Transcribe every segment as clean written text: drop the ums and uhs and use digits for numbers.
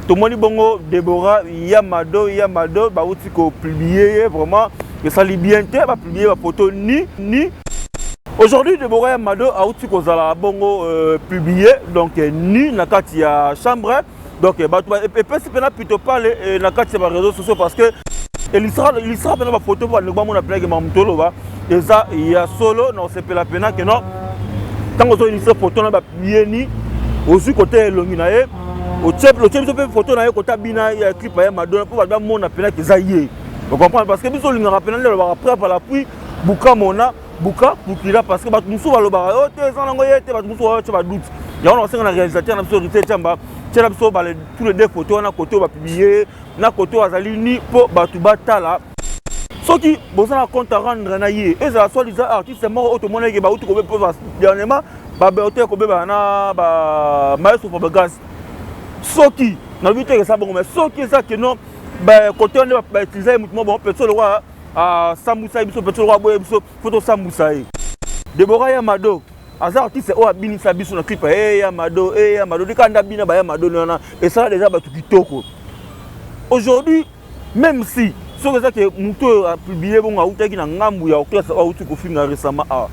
Tomoni bongo Deborah Yamado Yamado bauti kopublier ye, vraiment esali bien te, bapublier bafoto ni ni. Aujourd'hui Deborah Yamado auti kozala bongo publié, donc ni na kati ya chambre. Donc bato epesi mpena plutôt pale na kati ya baréseaux sociaux, parce que elisaka mpena bafoto mpo bandeko bamona mpenake makambo toloba eza ya solo. Na osepela mpena ke non, ntango ozoillustre foto na bapublier ni, ozwi kote elongi na ye, otie biso mpe foto na ye kota bina ya clip ya Madonna, mpo bato bamona mpenake eza ye, ocomprendre? Parce que biso olingaka mpena nde alobaka preuve à l'appui, buka mona buka bukila, parce que bato mosusu balobaka oyo te, eza nango ye te. Bato mosusu baotia badoute. Yango na kosenga na réalisateur na biso Rite Tiamba, tiela biso tous les deux photo wana, kote oyo bapublier na kote oyo azali ni, mpo bato batala. Soki boza na compte à rendre na ye, ezala soi-disant artiste moko oyo tomonaki bauti kobe mpo dernièrement baote kobebana na bamaestro Fabregas, soki nalobi te eza bongo, mais soki eza ke non, kote wana nde bautiliser ye, motu moko bon petit lokwa asambwisa ye biso, petit lokwa aboye biso, fo tosambwisa ye. Debora Yamado aza artiste oyo abinisa biso na clip e ya Mado, e ya Mado ndika nda bina baya Mado wana, esala déjà bato kitoko. Aujourd'hui, même si soki eza ke motu oyo apublier bongo autaki na ngambu ya orchestre oyo auti kofinga récemment awa,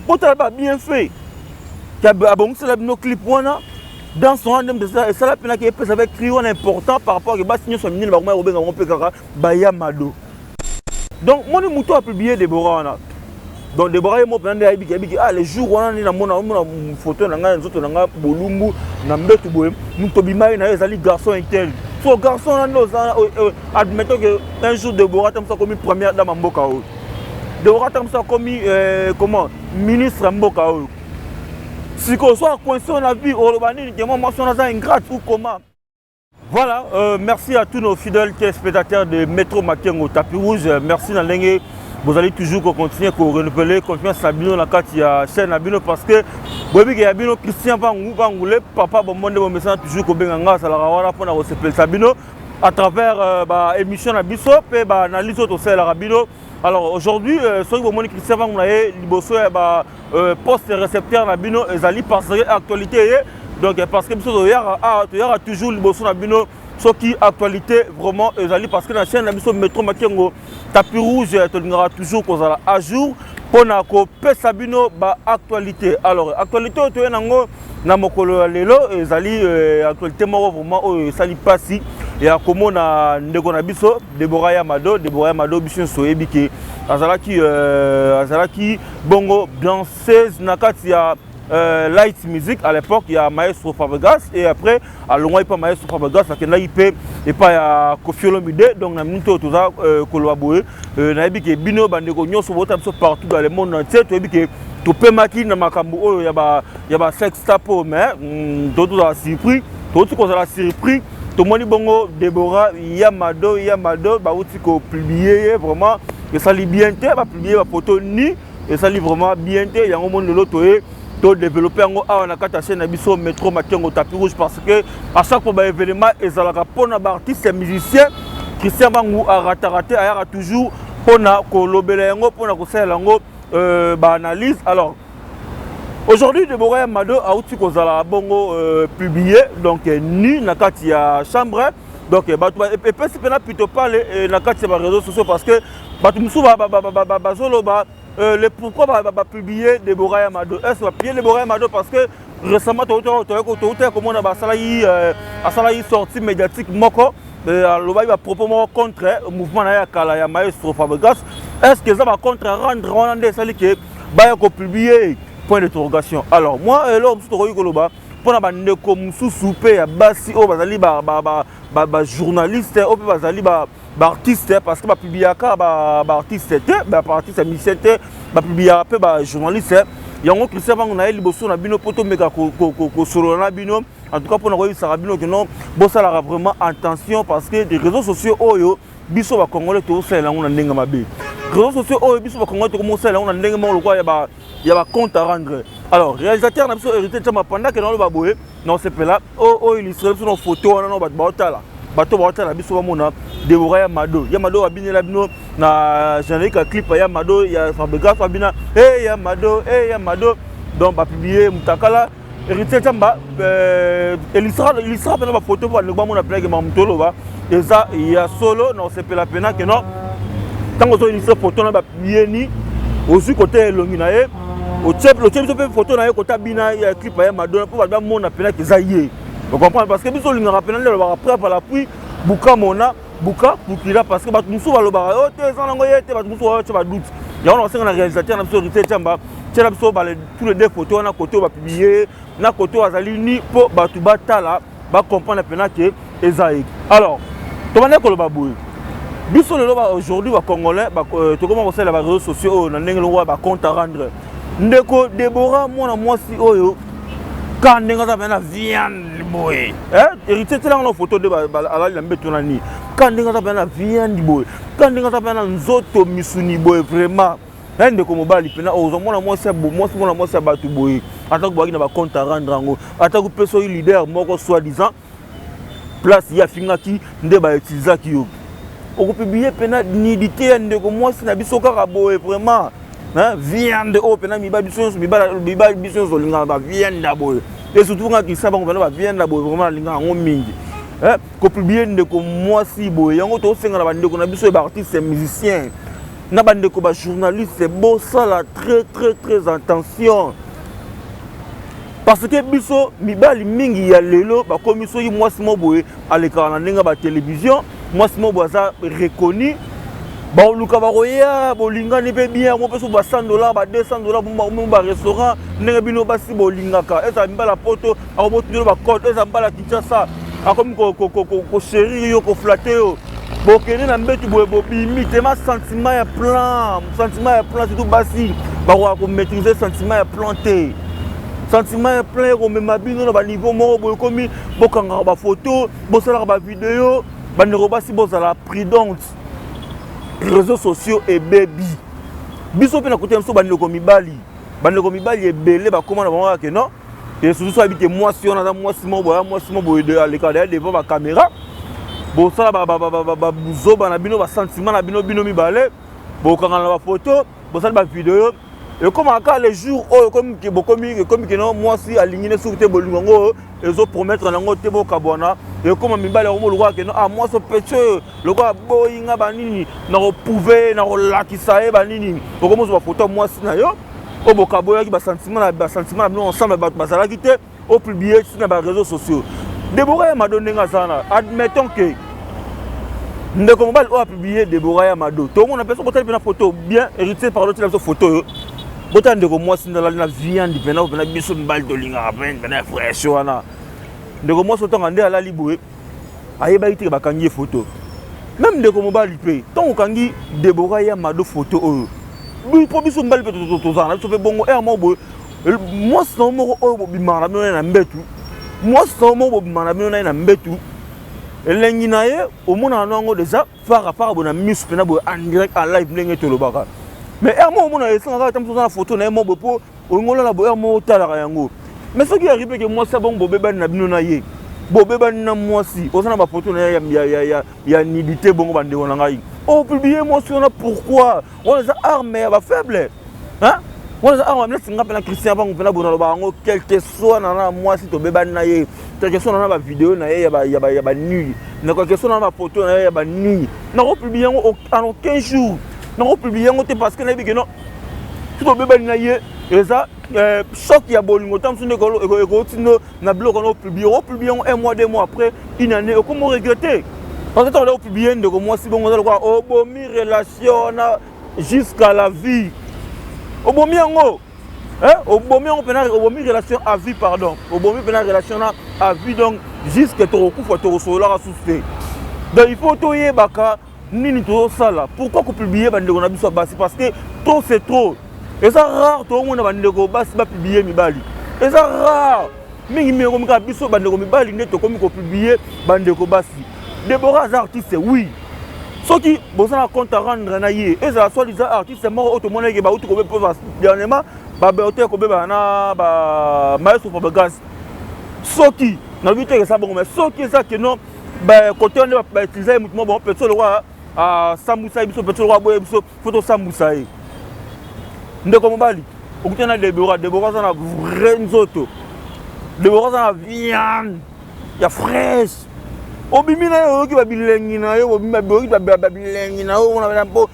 botala ba bienfait abongisela bino clip wana, danse wana nde esala mpenaki epesa mpe cri wana important par rapport ke basi nyonso ya minene bakomaya kobenga bango mpe kaka baya Mado. Donc moni motu apublier Debora wana, donc Debora ye mo mpena nde ayebiki ayebiki ah, le jour wana nde namona omona photo na ngai, nzoto na ngai bolumbu na mbetu boye, moto obima ye na ye ezali garçon un tel. So garçon wana nde oza, admettons que un jour Debora ta mosu akomi première dame ya mboka oyo, Debora ta mosu akomi comment, ministre ya mboka oyo, sikoyo so acoincer na vie, oloba nini? Ke mwa mwasi wana aza ingrate ou comment? Voilà, merci à tous nos fidèles téléspectateurs de Métro Makengo Tapis Rouge. Merci na ndenge vous allez toujours continuer à renouveler confiance à bino na kati ya chaîne na bino, parce que boyebi ke ya bino Christian Vangu Vangule, papa bomonde bomesana toujours kobenga nga, asalaka wana mpona kosepelisa bino à travers ba émission na biso mpe ba analyse oyo tosalelaka bino. Alors aujourd'hui, soki bomoni Christian Vangu na ye liboso ya ba poste récepteur na bino, ezali parce que actualité ye. Donc parce que biso toyaka awa, toyaka toujours liboso na bino soki actualité vraiment ezali, parce que na chaîne na biso Métro Makengo Tapis Rouge tolingaka toujours kozala à jour mpona kopesa bino baactualité. Alors actualité oyo toye nango na mokolo ya lelo ezali actualité moko vraiment oyo esali mpasi ya komona ndeko na biso Debora Yamado. Debora Yamado, biso nyonso toyebi ke azalaki bongo danseuse na kati ya light music à l'époque ya maestro Fabregas, et après alongwaki mpa maestro Fabregas, akendaki mpe epai ya Koffi Olomide. Donc na minute oyo toza koloba boye, nayebi ke bino bandeko nyonso bota biso partout dans le monde entier, toyebi ke topemaki na makambo oyo ya ba sextape oyo, mais tozala surpris, touti kozala surpris, tomoni bongo Debora Yamado Yamado bauti kopublier ye, vraiment esali bien te, bapublier bafoto ni, esali vraiment bien te. Yango moni lelo toye todévelopper yango awa na kati ya chaîne na biso Métro Makengo Tapis Rouge, parce que à chaque fois baévénement ezalaka mpona baartiste ya musicien, Christian Bangu arataka te, ayaka toujours mpona kolobela yango, mpona kosalela yango baanalyse. Alors aujourd'hui Debora Yamado auti kozala bongo publié, donc ni na kati ya chambre. Donc bato epesi mpena plutôt pale na kati ya baréseaux sociaux, parce que bato mosusu bazoloba le pourquoi bapublier Debora Yamado. Est ce bapublier Debora Yamado parce que récemment toutaki komona basalaki, asalaki sortie médiatique moko, alobaki bapropos moko contre mouvement na ye ya kala ya maestro Fabregas? Est ce que eza bacompte à rendre wana nde esali ke baya kopublier? Point d'interrogation. Alors moi, eloko mosusu tokoki koloba mpona bandeko mosusu mpe ya basi oyo bazali bajournaliste, oyo mpe bazali baartiste, parce que bapubliaka baartiste te, baartiste ya musicien te, bapubliaka mpe bajournaliste. Yango Christian Vango na ye liboso na bino mpo tomeka kosolola na bino, en tout cas mpona koyebisaka bino ke non, bosalaka vraiment attention, parce que des réseaux sociaux oyo biso bacongolais tozosalela yango na ndenge mabe. Réseaux sociaux oyo biso bacongolais tokomosalela yango na ndenge moko lokola ya bacompte à rendre. Alors réalisateur na biso Héritier Tiama, pendant ke naloba boye, na osepela oyo illustre biso na photo wana na bato baotala, bato baotala biso bamona Debora ya Mado. Ya Mado abinela bino na générique ya clip ya Mado ya Fabregas, abina e ya Mado, e ya Mado. Donc bapublier mutakala. Héritier Tshamba elisaka mpena bafoto mpo bandeko bamona mpena ke makambo toloba eza ya solo. Na osepela mpena ke non, ntango ozoillustre foto na bayeni, ozwi kote elongi na ye, otie biso mpe foto na ye kota bina ya clip ya Madonna, mpo bato bamona mpena ke eza ye. Ocomprendre? Parce que biso olingaka mpena nde alobaka preuve à l'appui, buka mona buka bukila, parce que bato mosusu balobaka oyo te, eza nango ye te. Bato mosusu baotya badoute. Yango na kosenga na réalisateur na biso Héritier Tshamba, tiela biso tous les deux photo wana, kote oyo bapublie na kote oyo azali ni, mpo bato batala, bacomprendre mpena ke eza ye. Alors tobandaki koloba boye, biso lelo aujourd'hui bacongolais tokoma kosalela baréseaux sociaux oyo na ndenge longo ya bacompte à rendre. Ndeko Debora, mwana mwasi oyo, ka ndenge aza mpena na viande boye, Héritier, tielanga na photo nde alali na mbeto na nini. Ka ndenge aza mpena na viande boye, ka ndenge aza mpena na nzoto misuni boye, vraiment na ndeko mobali mpena ozwa mwana mwasi, mwasi, mwana mwasi ya bato boye, ata kobaki na bacompte à rendre yango, ata kopesa oyo leader moko soi-disant place ye afingaki nde bautilisaki yo, okopublier mpena nudité ya ndeko mwasi na biso kaka boye. Vraiment, viande oyo mpena mibali biso nyonso, mibali biso nyonso olingaka baviande ya boye, et surtout nga kisa bango mpena baviande ya boye, vraiment nalingaka yango mingi. Kopublier ndeko mwasi boye, yango tosenga na bandeko na biso ya baartiste musicien na bandeko bajournaliste, bosala très très très attention, parce que biso mibali mingi ya lelo bakomi, soki mwasi mo boye alekaka na ndenge ya batélévision, mwasi mo boye aza reconnu, baoluka bakoya, bolingani mpe bien yango mpe so ba 100 $, ba 200 $, mo barestaurant, ndenge bino basi bolingaka. Ezala mibala poto, akobotindelo bacode, ezala mibala Kinshasa, akomi kochérir yo, koflatter yo, bokende na mbetu boye, bobimi tema sentiment ya plan, sentiment ya plan. Surtout basi bakoka komaîtriser sentiment ya plan te. Sentiment ya plan ekomema bino na baniveau moko boye, ekomi bokangaka bafoto, bosalaka bavideo. Bandeko basi, bozala prudente, réseaux sociaux ebebi biso mpe na kote biso. Bandeko mibali, bandeko mibali ebele bakóma na bango kaka non, et surtout so ayebi ke mwasi wana aza mwasi moko boye, mwasi moko boye aleka daya devant bacaméra, bosala babuzoba na bino, basentiment na bino, bino mibale bokangana na bafoto, bosali bavideo. Ekomaka kaka le jour oyo bokomi, ekomi keno mwasi alingi ne soki te, bolingo yango ezopromettre nango te, bokabwana. Ekóma mibali yango lokola keno ah, mwasi opesi oyo lokola boyinga banini, na koprouver, na kolakisa ye banini. Okomozwa bafoto ya mwasi na yo oyo bokaboyaki basentiment na bino ensemble, bato bazalaki te, opublier ti na baréseaux sociaux. Debora ya Mado, ndenge aza na, admettons ke ndeko mobali oyo apublier Debora ya Mado, tomona mpe soki botali mpena photo bien. Héritier, pardon, tina biso photo oyo, botala ndeko mwasi nde alali na viande mpena mpena biso mibali tolingaka mpena ya fraîche wana. Ndeko mwasi otanga nde alali boye, ayebaki te bakangi ye photo. Même ndeko mobali mpe, ntango okangi Debora ya Mado photo oyo, mpo biso mibali mpe tozala na biso mpe bongo, ere moko boye, mwasi na moko oyo bobimaka na bino naye na mbetu, mwasi na moko bobimaka na bino naye na mbetu, elengi na ye omonaka no yango déjà fara fara boye na miso mpena boye, en direct, en live, ndenge tolobaka. Mais ere moko omona esengaka ata mosu oza na photo na ye moko boye, mpo olingi olala boye, ere moko otalaka yango. Mais soki arrive ke mwasi abongo, bobebani na bino na ye, bobebani na mwasi, oza na bafoto na ye ya nudité bongo, bandeko na ngai, opublier mwasi wana pourquoi? Wana eza arme ya bafaible, wana eza arme neti nga mpena Christian bango mpena boye naloba yango. Quelque soit na mwasi tobebani na ye, quelque soit na bavideo na ye ya banui, na quelque soit na bafoto na ye ya banui, nakopublier yango en aucun jour, nakopublier yango te, parce que nayebi ke non, so tobebani na ye, eza choc ya bolingo. Ta mosusu nde ekotindo na biloko wana, opublier, opublier yango un mois, 2 mois après, une année, okomi oregretter, parce que ntango opublier ndeko mwasi bongo, eza lokola obomi relation na jusqu'à la vie. Obomi yango, obomi yango mpena, obomi relation à vie, pardon, obomi mpena relation na à vie. Donc jusque tokokufa, tokosololaka susu te. Donc il faut toyebaka nini tozosala. Pourquoi kopublier bandeko na biso ya basi? Parce que trop c'est trop. Eza rare toomona bandeko basi bapublier mibali, eza rare mingimingi. Ekomi kaka biso bandeko mibali nde tokomi kopublier bandeko basi. Debora aza artiste, oui. Soki boza na compte à rendre na ye, ezala soit disant artiste moko oyo tomonaki bauti kobe dernièrement, baote kobebana na bamaestro Fabregas, soki nalobi te eza bongo, mais soki eza keno kote wana nde bautiliser ye motu moko bongo, peut-être lokola asambwisa ye biso, peut-être lokola aboye biso, faut tosambwisa ye. Ndeko mobali, okutani na Debora, Debora aza na vrai nzoto. Debora aza na viande ya fraîche, obimi na ye, oyoki babilengi na yo, oyoki babilengi na yo wana mpo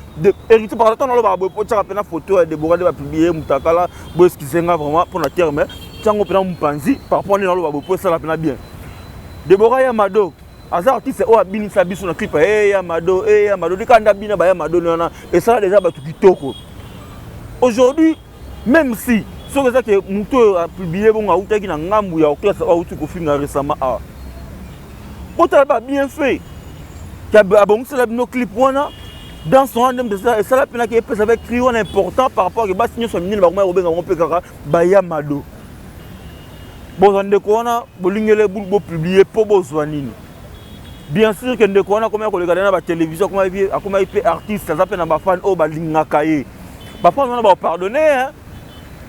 héritier par ntango nalobaka boye, po tiaka mpena photo ya Debora nde bapublier mutakala boye. Excuse nga vraiment mpona terme, tiango mpena mopanzi par rapport nde naloba boye, po esala mpena bien. Debora ya Mado aza artiste oyo abinisa biso na clip e ya Mado, e ya Mado, ndika nde abina baya Mado wana, esala déjà bato kitoko. Aujourd'hui, même si soki eza ke motu oyo apublier bongo autaki na ngambu ya orchestre oyo auti kofinga récemment awa, botala ba bienfait abongisela bino clip wana, danse wana nde esala mpenaki epesa mpe cri wana important par rapport ke basi nyonso ya minene bakomaya kobenga bango mpe kaka baya Mado. Bozwa ndeko wana, bolingele bopublier mpo bozwa nini? Bien sûr ke ndeko wana akomaki koleka na batélévision, akomaki mpe artiste, aza mpe na bafans oyo balingaka ye. Bafans wana bapardonne.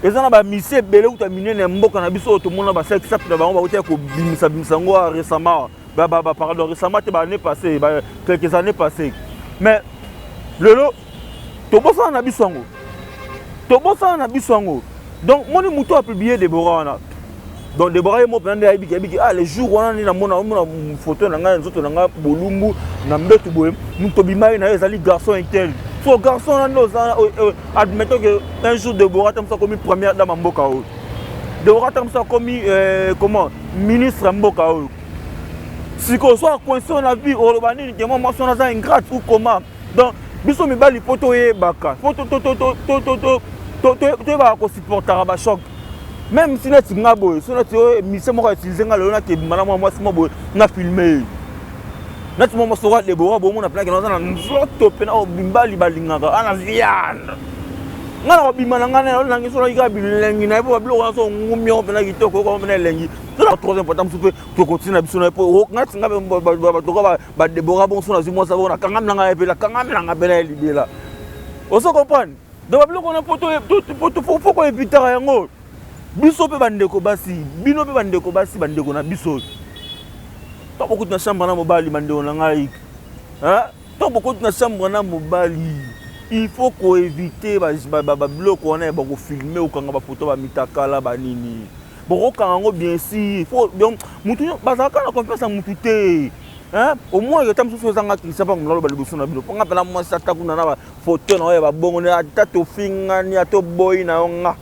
Eza na bamisi ebele kuta minene ya mboka na biso oyo tomona basex-tape na bango bauti ya kobimisa bimisa yango récemment, pardon, récemment te, baannée passée, quelques années passées. Mais lelo tobosana na biso yango, tobosana na biso yango. Donc moni moto apublier Debora wana, donc Debora ye mo mpena nde ayebiki, ayebiki. Ah, le jour wana nde namona, omona photo na ngai, nzoto na ngai bolumbu na mbetu boye, moto obima ye na ye ezali garçon un tel. So garçon wana nde oza, admettons que un jour Debora ta mosu akomi première dame ya mboka oyo, Debora ta mosu akomi comment, ministre ya mboka oyo. Sikoyo so acoincer na vie, oloba nini? Ke mwa mwasi wana aza ingrate ou comment? Donc biso mibali, mpo toyebaka, mpo toyebaka kosupportaka bachoc. Même si neti nga boye, so neti oyo mission moko utiliser nga lelo, nakebima na mwa mwasi mo boye, na filme ye neti mwa mwasi oka Debora, bomona mpena kena aza na nzoto mpena oyo mibali balingaka, ana viande. Nga na kobima na ngai naolangi so naki kaka bilengi na ye, mpo babiloko wana so ngumi yango mpena kitoko, oyoka mpena elengi. So trop important mosusu mpe tokotina biso na ye, mpo ngati nga bato ka badebora bongo, so nazwi mwasi bongo, nakangami na ngai mpe nakangami na ngai mpe na ye libela. Ozo comprendre? Donc babiloko wana po koevitaka yango. Biso mpe bandeko basi, bino mpe bandeko basi, bandeko na biso, to bokoti na chambre na mobali, bandeko na ngai, to bokoti na chambre na mobali, il faut koéviter babiloko wana ya bakofilmer, okanga bafoto, bamitakala, banini, bokokanga yango. Bien sûr, faut donc mutu bazalaka na confiance ya mutu te. Au moins ata mosusu ezanga Christian mpango naloba liboso na bino, mponga mpena mwasi ata kuna na bafoto na oyo ya babongo, ata tofingani, ata oboyi na yo nga,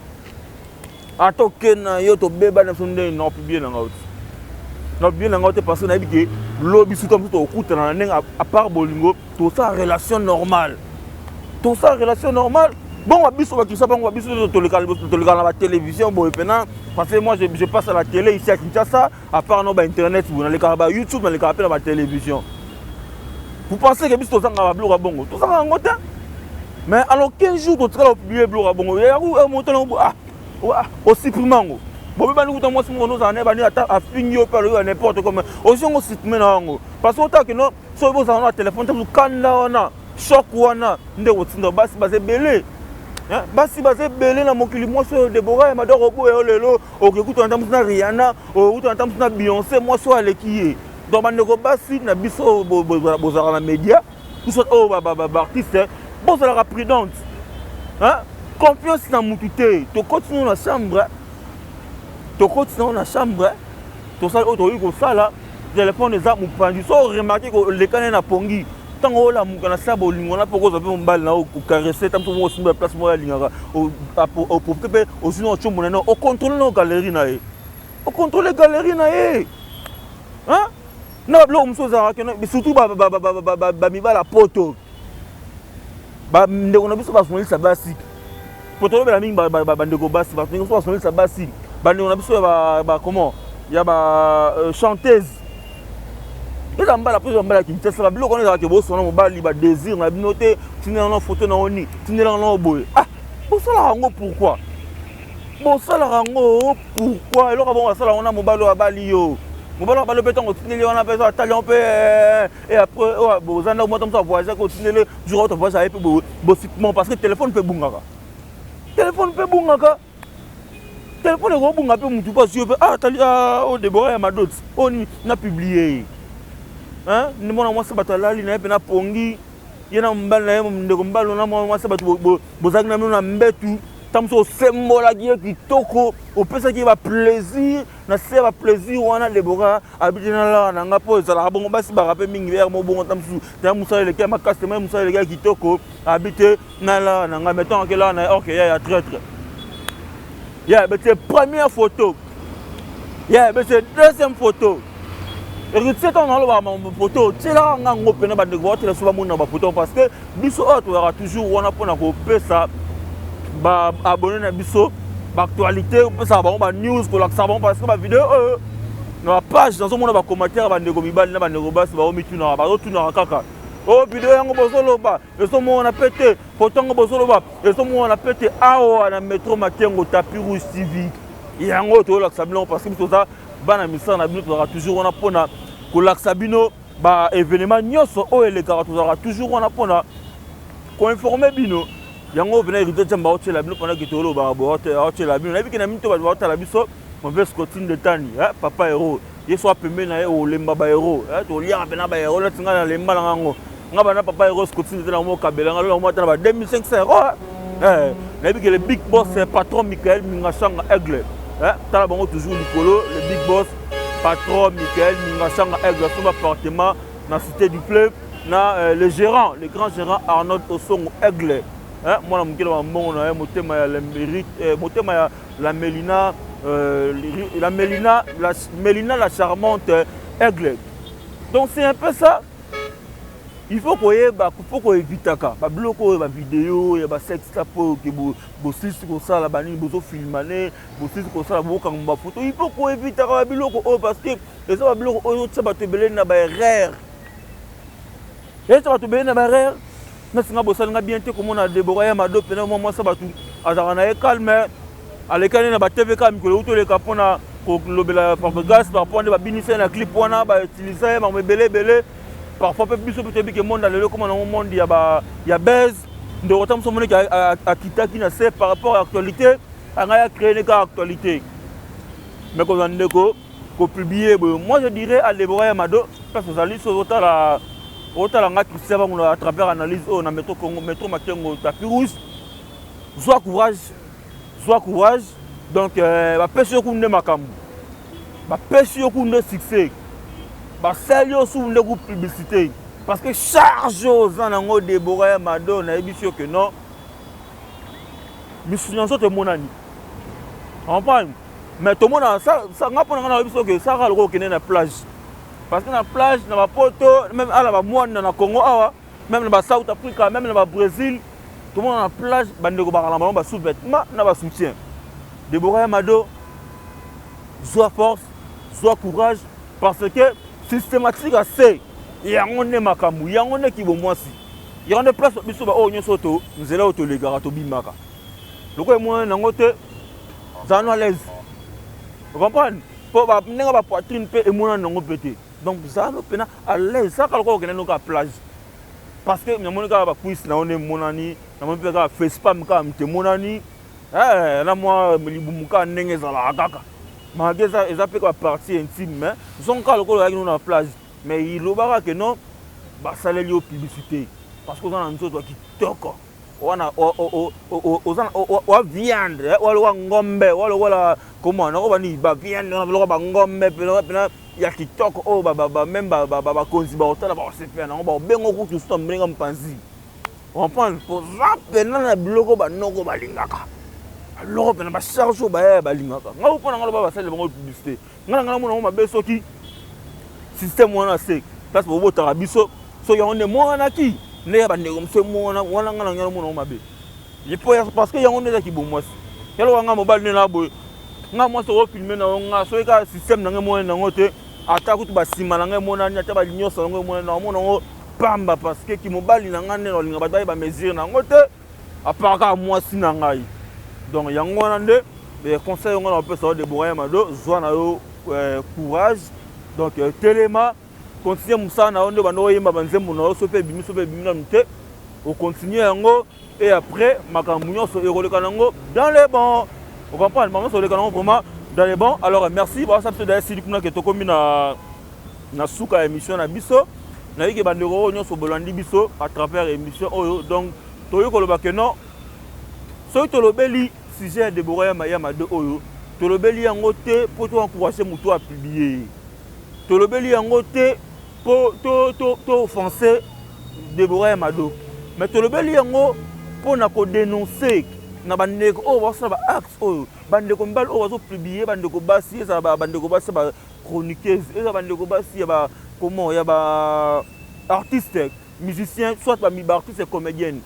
ata oke na yo, tobeba na biso ndenge na opublier na ngai te, na opublier na ngai te, parce que nayebi ke lobi suta mosusu tokokutana na ndenge à part bolingo, tosala relation normale, tosala relation normale. Bongo biso bakisa bango, biso toleka na batélévision boye mpena, parce que moi je passe à la télé ici à Kinshasa, à part no bainternet boye, nalekaka ba YouTube, nalekaka mpe na batélévision. Vous pensez que biso tozangaka babiloko ya bongo? Tozangaka yango te. Mais alors 15 jours totikala opublier biloko ya bongo, moto nango, ah, osupprime yango. Bobebani kuta mwasi moko nozala na ye, bani, ata afingi yo mpe alobi ya n'importe comme, ozwi yango, supprime na yango, parce que otaka keno soki bozala na telefone te, kanda wana, choc wana nde kotinda. Basi baza ebele, basi baza ebele na mokili. Mwasi oyo Debora ya Mador oboya yo lelo, okekutana ta mosu na Rihanna, okekutana ta mosu na Beyoncé, mwasi oyo aleki ye. Donc bandeko basi na biso oyo bozalaka na média, biso oyo baartiste, bozalaka prudente, confiance na mutu te. Tokoti nano na chambre, tokoti nano na chambre, tosali oyo tokoki kosala, telefone eza mopanzi. So oremarquer kolekani na pongi, ntango olamuka na sa bolingo na mpo kozwa mpe mobali na ocaresser, ta mosu moko osimba place moko alingaka, oprofiter mpe ozwi na otiombo na ye, ocontrôler na galerie na ye, ocontrôler galerie na ye na babiloko mosusu ezalaka, surtout bamibala poto, bandeko na biso basonelisa basi, po tolobela mingi bandeko basi, bandeko biso basonelisa basi, bandeko na biso ya comment, ya ba chanteuse, eza mbala mpo eza mbala ya Kinshasa. Babiloko wana ezalaka bosona mobali badésir na bino te, tindelanga na foto na oni, tindelanga na boye. Ah, bosalaka yango pourquoi? Bosalaka yango pourquoi? Eloko bongo basalaka yango na mobali oyo abali yo, mobali oyo abali mpe, ntango otindeli wana mpe atali yango mpe, et après oyo boza ndako moko, moto avoyage, otindeli jour oyo voyage aye mpe bosipement, parce que téléphone mpe ebungaka, téléphone mpe ebungaka, téléphone ekobunga mpe mutu mpo azwi yo mpe, ah, tali oyo Debora ya Madot oyo nini na publier ye. Mwana mwasi bato alali na ye mpe na pongi ye na mobali na ye, ndeko mobali na mwana mwasi bato bozalaki na bino na mbetu. Ntango mosusu osembolaki ye kitoko, opesaki ye baplaisir na se ya baplaisir wana. Debora abiti na lara na nga, mpo ezalaka bongo, basi baka mpe mingi beyaka mo bongo. Ntango mosusu taya mosala eleki ya makasi, tema mosala eleki ya kitoko, abi te na lara na ngai. Mais ntango ake lara na ye, orke ya traître ya abeti première photo, ya abeti deuxième photo. Héritier, ntango nalobaka makambo photo, otielaka nga ngo mpena, bandeko baotela so bamona bafoto, parce que biso oyo tozalaka toujours wana mpona kopesa baabonné na biso baactualité, kopesaka bango banews, kolakisaka bango, parce que bavideo oyo na bapage, nazomona bacommentaire ya bandeko mibali na bandeko basi, baomitunaka, bazotunaka kaka: "O video yango bozoloba ezomona mpe te, foto yango bozoloba ezomona mpe te." Awa na Metro Makengo, Tapis Rouge TV, yango oyo toyolakisa bino, parce que biso toza bana misala na bino, tozalaka toujours wana mpona kolakisa bino baévénement nyonso oyo elekaka, tozalaka toujours wana mpona koinformer bino. Yango mpena Héritier Jamba aotiela bino mpona ke tolobaka boye, aotiela bino. Nayebi ke na mino to bato baotala biso, mauvaise cotine de tani, papa héros, ye so apembe na ye, olemba bahéros, toliaka mpena bahéros neti ngai nalemba na ngango. Nga bana papa héros cotine te, nango okabela nga lolo ata na ba 2500 euros. Nayebi ke le big boss, patron Michael Mingashanga Aigle, tala bango toujours likolo. Le big boss, patron Michael Mingashanga Aigle, asomba appartement na Cité du Fleuve na le gérant, le grand gérant Arnold Osongo Aigle, mwana moke na bambongo na ye, motema ya mérite, motema ya la Melina, la Melina, la Melina, la charmante Aigle. Donc c'est un peu ça. Il faut koyeba, faut koevitaka babiloko oyo, bavideo ya basextape oyo ke bosilisi kosala banini, bozofilmane, bosilisi kosala, bokanga bafoto. Il faut koevitaka babiloko oyo, parce que eza babiloko oyo otia bato ebele na baerreur, etia bato ebele na baerreur. Nasinga bosalinga bien te komona Debora ya Mado pena mwa mwasa bato azalaka na ye calme, alekani na batv kaka mikolo euti oleka mpona kolobela Fabregas par rapport nde babinisa ye na clip wana, bautiliza ye makambo ebele ebele. Parfois mpe biso mpe toyebi ke monde lelo ekoma nango monde ya buzz. Ndeko ta moso omonaki akitaki na se par rapport à actualité, angai acréé ne kaka actualité. Mais kozwa ndeko kopublier boye, moi je dirais à Debora ya Mado, place ozali, so ozotala, otala nga Christian Bango à travers analyse oyo na Metro Congo, Metro Makengo, Tapis Rouge, zwa courage, zwa courage. Donc bapesi yo kunde makambo, bapesi yo kunde succès, basali yo su nde ku publicité, parce que charge oyo oza nango, Debora ya Mado, nayebisi yo ke non, misuni ya nzoto emonani, comprendre. Mais tomona nga, mpo na nga nayebi soki esaka lokola okende na plage, parce que na plage na bapoto, même ala bamwana na Congo awa, même na basouth Africa, même na babrésil, tomona na plage bandeko bakala bango basous-vêtement na basoutien. Debora ya Mado, zwa force, zwa courage, parce que systématique ase yango nde makambo, yango nde kibomwasi, yango nde place biso baoyo nyonso to nzela oyo tolekaka, tobimaka lokola emonani nango te. Zala no à l'aise, comprendre, mpo ndenge bapoitrine mpe emonani nango mpe te. Donc zala no mpena à l'aise, saka lokola okende no kaka plage, parce que namoni kaka bacuisse na yo nde emonani, namoni mpe kaka fespam kaka moto emonani na mwa libumu kaka ndenge ezalaka kaka, malgré eza mpe kaka partie intime. Mais zongo kaka lokola oyaki no na plage. Mais ilobaka ke non, basaleli yo publicité parce que oza na nzoto ya kitoko wana, wa viande, wa ngombe, wa lokola comment nako bani baviande wana, biloko bangombe pena ya kitoko oyo même bakonzi bakotala, bakosepela nango, bakobenga kutu suta ndenge mopanzi, comprendre. Poza pena na biloko banoko balingaka, biloko pena bacharge oyo bayaya balingaka. Ngai mpo na ngai loba, basaleli bango publicité. Ngai na ngai namona yango mabe soki système wana se place bobotaka biso, soki yango nde mwanaki nde ya bandeko mosu emona wana, ngai na ngai namona yango mabe, parce que yango nde ezaki bomwasi. Yaloka ngai mobali nde na boye, ngai mwasi okofilmer na yo, nga soki kaka système na ngai emonani nango te, ata kutu basima na ngai emonani, ata banyonso nango emonani, naomona yango pamba, parce que kimobali na ngai nde naolinga bato bayeba mesure na yango te, apart kaka mwasi na ngai. Donc yango wana nde conseil yango na kopesa yo, Debora ya Mado: zwa na yo courage. Donc telema, continue mosala na yo nde banda oyemba banzembo na yo. So mpe ebimi, so mpe ebimi nanu te, ocontinue yango et après makambo nyonso ekoleka nango dans les bons, ocomprendre, makambo nyonso eleka nango vraiment dans les bons. Alors merci bawasa biso daya sili kuna ke tokomi na suka ya émission na biso. Nayebi ke bandeko oyo nyonso bolandi biso à travers émission oyo, donc toyoki koloba ke non, soki tolobeli Sujet ya Debora ya Mado oyo, tolobeli yango te mpo toencourage moto apublie ye. Tolobeli yango te mpo to offense Debora ya Mado, mais tolobeli yango mpo na kodénonce na bandeko oyo basala baacte oyo, bandeko mibali oyo bazopublie bandeko basi, ezala bandeko basi ya bachroniqueuse, ezala bandeko basi ya ba comment, ya ba artiste musicien, soit baartiste comédienne.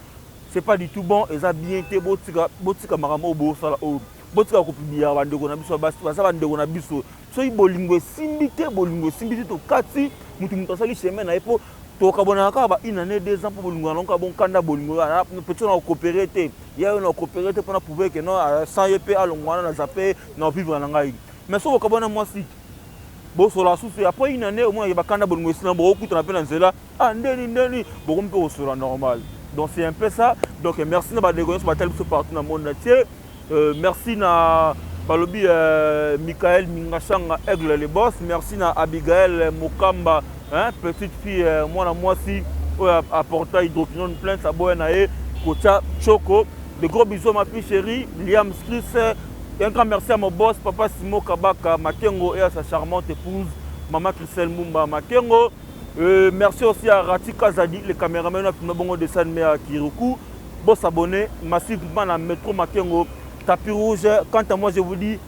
C'est pas du tout bon, eza bien te. Botika, botika makambo oyo bosala oyo. Botika kopublier bandeko na biso basi. Baza bandeko na biso. Soki bolingo esimbi te, bolingo esimbi te, tokati mutu asali chemin na ye, mpo tokabonaka kaka ba une année, 2 ans, mpo bolingo yango kaka bonkanda. Bolingo petit na kokopere te, ya yo na kokopere te, mpona prouver ke non, sans ye mpe alongwa wana, naza mpe na vivre na ngai. Mais soki okabona mwasi, bosola susu après une année, omonaki bakanda bolingo esila, bokokutana mpe na nzela, ah, ndeni ndeni, bokomi mpe kosola normal. Donc c'est un peu ça. Donc merci na bandeko nyonso batali biso partout na monde entier. Merci na balobi Michael Mingashanga, Aigle le boss. Merci na Abigaël Mokamba, hein, petite fille, mwana mwasi oyo apporta hydroquinone plainte, aboya na ye kotia choko. De gros bisous à ma fille chérie Liam Skris. Un grand merci à mon boss, papa Simo Kabaka Makengo, et à sa charmante épouse, maman Christelle Mumba Makengo. Merci aussi à Rati Kazadi, le caméraman, à Bongo de San à Kiruku. Bon, s'abonner massivement à Métro Makengo, tapis rouge. Quant à moi, je vous dis